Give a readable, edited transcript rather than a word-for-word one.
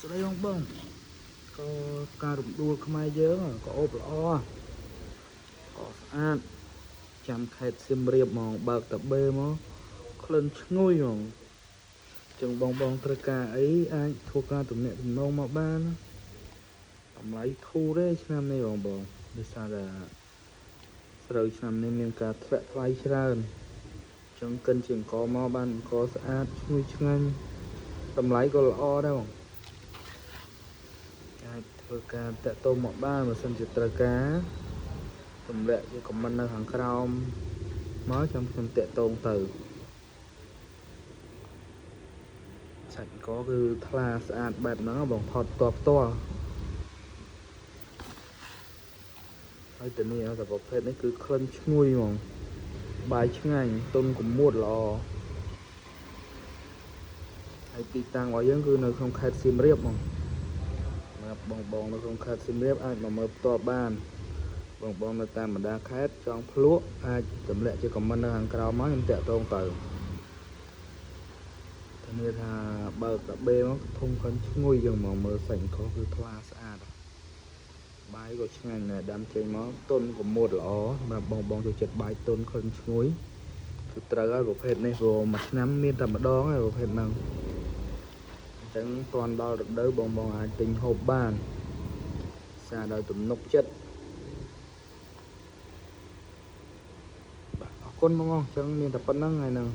ស្ដីបងបងក៏ការរំដួលខ្មែរយើងក៏អូបល្អក៏ស្អាតចាំខេត្តសៀមរាបហ្មងបើកតាបេមកក្លិនឈ្ងុយហ្មងចឹងបងបងត្រូវការអីអាចធ្វើការទំនាក់ទំនងមកបានតម្លៃធូរទេឆ្នាំនេះបងបងដោយសារតែស្រូវឆ្នាំនេះមានការធ្លាក់ថ្លៃច្រើនចឹងកិនជាអង្គមកបានអង្គស្អាតឈ្ងុយឆ្ងាញ់តម្លៃក៏ល្អដែរបងអាចធ្វើការតាក់ទងមកបានបើសិនជាត្រូវការទម្លាក់ជាខមមិននៅខាងក្រោមមកចាំខ្ញុំតាក់ទងទៅសាច់អង្គគឺថ្លាស្អាតបែបហ្នឹងបងថតផ្ទាល់ផ្ទាល់ហើយតានេះតែប្រភេទនេះគឺក្លិនឈ្ងុយហ្មងបាយឆ្ងាញ់ទុនកមួតល្អហើយទីតាំងរបស់យើងគឺនៅក្នុងខេត្តសៀមរាបហ្មងសម្រាប់បងបងនៅក្នុងខេត្តសៀមរាបអាចមកមើលផ្ទាល់បានបងបងនៅតាមបណ្ដាខេត្តចង់ភ្លក់អាចទម្លាក់ជាខមមិននៅខាងក្រោមមកខ្ញុំតាក់ទងទៅធានាថាបើកកាបេមកធំក្លិនឈ្ងុយយើងមកមើលសាច់អង្គគឺថ្លាស្អាតបាយក៏ឆ្ងាញ់ដែរដាំចេញមកទុនកមួតល្អសម្រាប់បងបងចូលចិត្តបាយទុនក្លិនឈ្ងុយគឺត្រូវហើយប្រភេទនេះព្រោះមួយឆ្នាំមានតែម្ដងហើយប្រភេទហ្នឹងអញ្ចឹងតាន់ដល់រដូវបងបងអាចទិញហូបបានសារដោយទំនុកចិត្តបាទអរគុណបងបងអញ្ចឹងមានតែប៉ុណ្្នឹងហើយនឹង